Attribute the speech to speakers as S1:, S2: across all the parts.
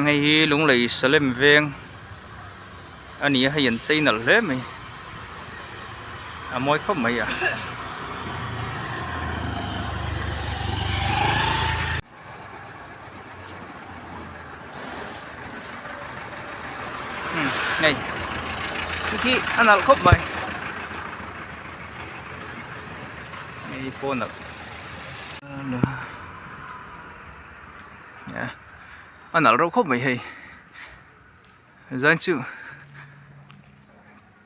S1: Hei hi Lunglei Salem veng a ni a hei an chei nalh hle mai a mawi khawp mai a. Hei khi a nalh khawp mai hei pawh a nalh a nalh reuh khawp mai hei zan chu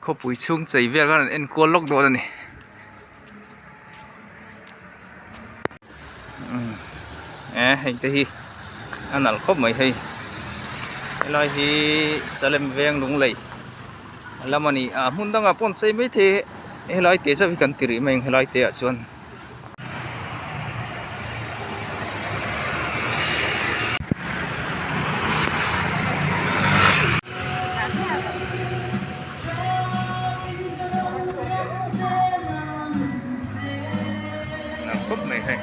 S1: khawpui chhung chei vel khan an enkual lawk dawn a ni e hei te hi a nalh khawp mai hei helai hi Salem veng Lunglei lam a ni a hmun dangah pawh an chei maithei helai te chauh hi kan ti rih mai ang helai te ah chuan. Khawp mai hei.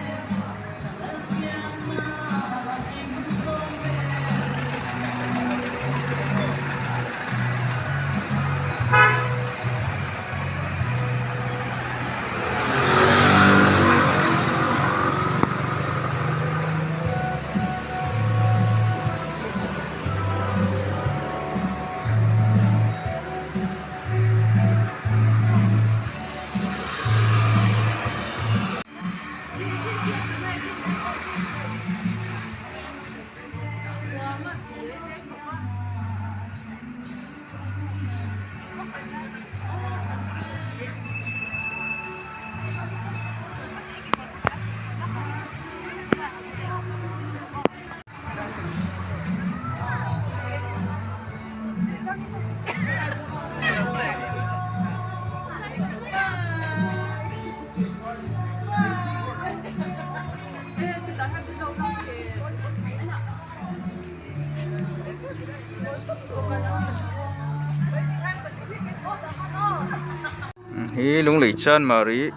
S1: Hi Lunglei Chanmari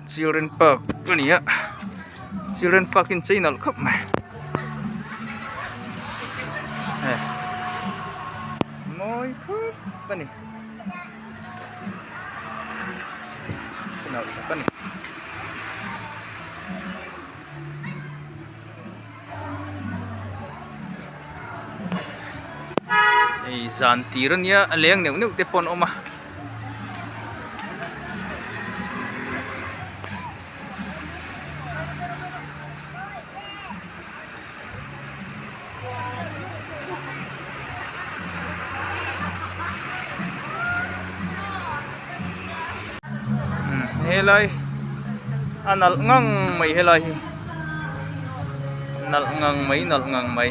S1: Children Park a ni a Children Park hi an chei nalh khawp mai hei mawi khawp a ni nalh tak a ni. Hei zan tir ania a leng neuh neuh te pawh an awm a. Helai a nalh ngang mai helai hi nalh ngang mai nalh ngang mai.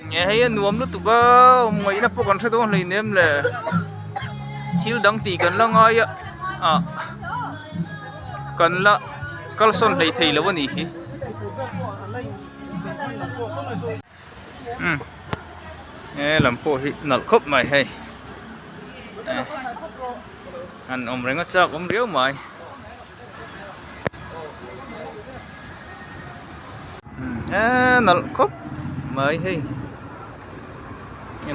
S1: Nge hei a nuam lutuk a awm ngaihna pawh kan hre dawn hleinem le thil dang tih kan la ngai a ah kan la kalsawn hlei thei lo a nih hi umm he lam pawh hi nalh khawp mai hei an awm reng a chak awm riau mai. Eee nalh khawp mai hei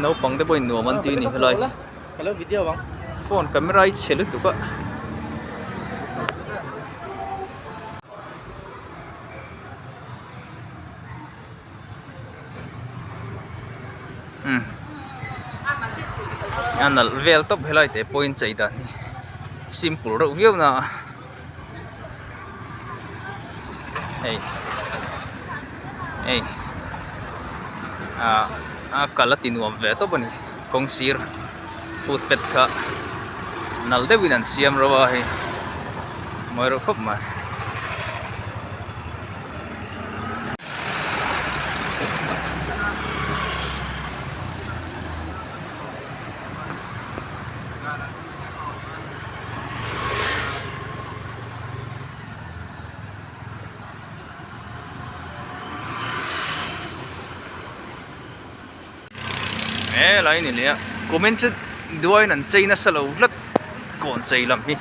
S1: naupang te pawhin nuam an ti a ni helai phone camera hi chhe lutuk a. A nalh vel tawp helai te pawhin chei dan hi simple reuh viau na a hei hei ah a kal a ti nuam ve tawp a ni kawng sir footpath kha nalh deuhin an siam reuh a hei mawi reuh khawp mai. Helai a ni leh a comment chu duaiin an chei nasa lo hlat kawn chei lam hi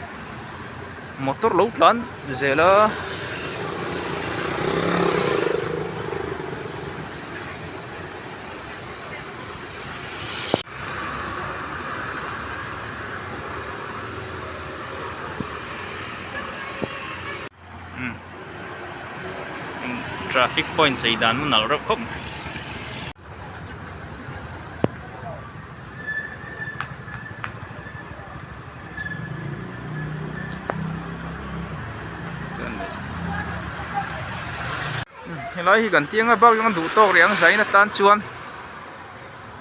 S1: motor lo tlan zel a. Traffic point chei dan a nalh reuh khawp mai. Helai hi kan tianga bak zawng duh tawk rih ang zain atan chuan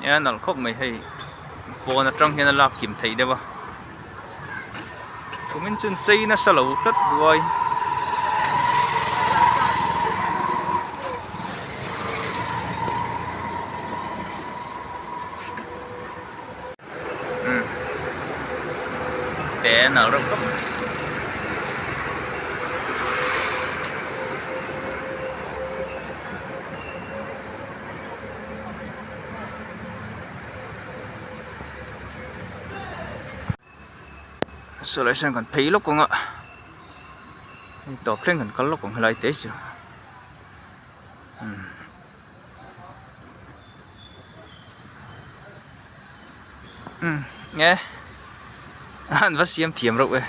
S1: a nalh khawp mai hei pawn atang hian a lak kim theih deuh a. Kumin chuan chei nasa lo tlat buai. Umm te a nalh reuh khawp mai. Saw lai sawn kan phei lawk ang a hei tawp thleng kan kal lawk ang helai te chu umm. Umm e an va siam thiam reuh e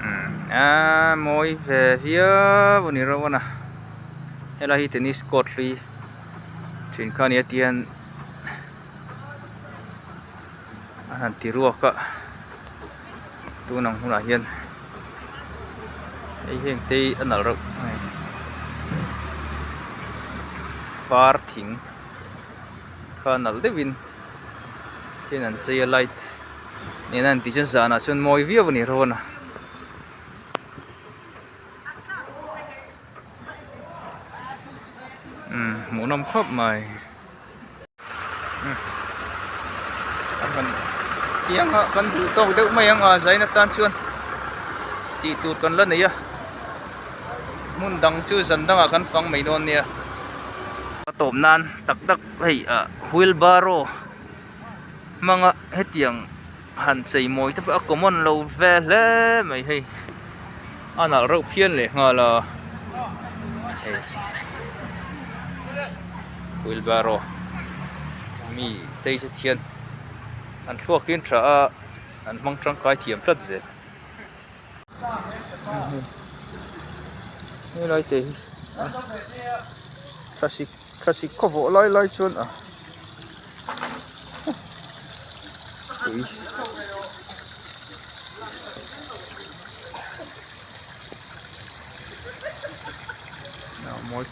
S1: umm a mawi ve viau a ni reuh a na helai hi tennis court hlui thin kha a nia tihian a han ti ruak a tun ang hunah hian hei heng te hi a nalh reuh hei far thing kha nalh deuhin tin an chei a light nena an tih chuan zanah chuan mawi viau a ni rawn a. Umm hmuhnawm khawp mai tianga kan duh tawk deuh mai ang a zain atan chuan tih tur kan la nei a hmun dang chu zan dangah kan fang mai dawn nia a tawp nan tak tak hei ah wheelbarrow hmanga hetiang han chei mawi te pawh a common lo ve hle mai hei a nalh reuh phian leh nghal a hei wheelbarrow mi te hi chu thian an thluak in tha a an hmang tangkai thiam tlat zel helai te hi thlasik thlasik khaw vawh lai lai chuan a ui a mawi.